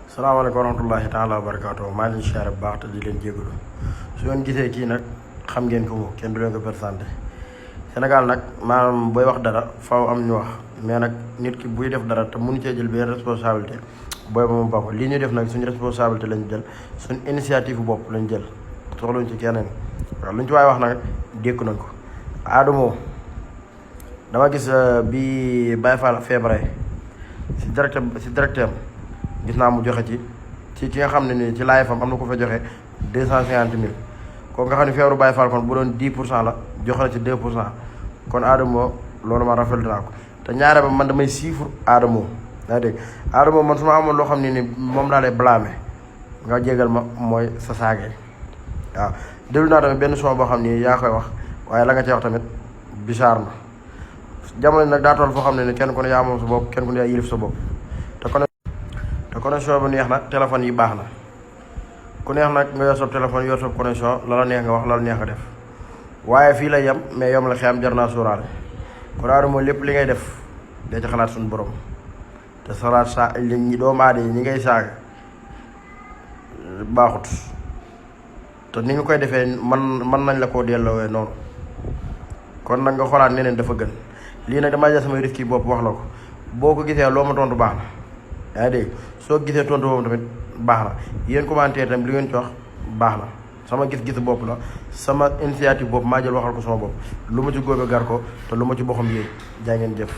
salaamaaleykum wa rahmatullahi taala wa barakaatu maa ngi leen siyaare bu baax te di leen jégalu su ngeen gisee kii nag xam ngeen ko moom kenn du leen ko présenté Sénégal nag maanaam booy wax dara faaw am ñu wax mais nag nit ki buy def dara te mënu cee jël benn responsabilité booy ba mu baax lii ñuy def nag suñu responsabilité lañu jël suñu initiative bopp lañu jël soxluñ ci keneen waaw lu ñu ci waaye wax nag dékku nañ ko. Adamo dama gis bi Baye Fall feebare si directeur gis naa mu joxe ci ki nga xam ne nii ci laay fam am na ko fa joxe 250 000 kooku nga xam ne feebaru Baye Fall kon bu doon 10% la joxe na ci 2% kon Adamo loolu ma rafetlu naa ko te ñaare ba man damay siifur Adamo yaa dégg Adamo man su ma amoon loo xam ne ni moom laa lay blâmer nga jégal ma mooy sa saage waaw déglu naa tamit benn son boo xam ni yaa koy wax waaye la nga ci wax tamit bisaar na jamono nag daa toll foo xam ne ni kenn ku ne yaa moom sa bopp kenn ku ne yaa yilif sa bopp te connexion bi neex na téléphone yi baax na ku neex nag nga yor sa téléphone yor sa connexion la la neex nga wax la la neex nga def waaye fii lay yem mais yom la xeyam jar naa sóoraale kon Adamo lépp li ngay def da ci xalaat suñu borom te salaat sa ñi doomu aada yi ñi ngay saaga baaxut te ni nga koy defee man nañ la koo delloowee noonu kon nag nga xoolaat neneen dafa gën lii nag damaa jël samay risque yi bopp wax la ko boo ko gisee loo ma tontu baax na yaa ngi dégg soo gisee tontu boobu tamit baax na yéen commentaire tamit li ngeen ci wax baax na sama gis-gis bopp la sama initiative bopp maa jël waxal ko sama bopp lu ma ci góobe gar ko te lu ma ci boxam yéey jaa ngeen jëf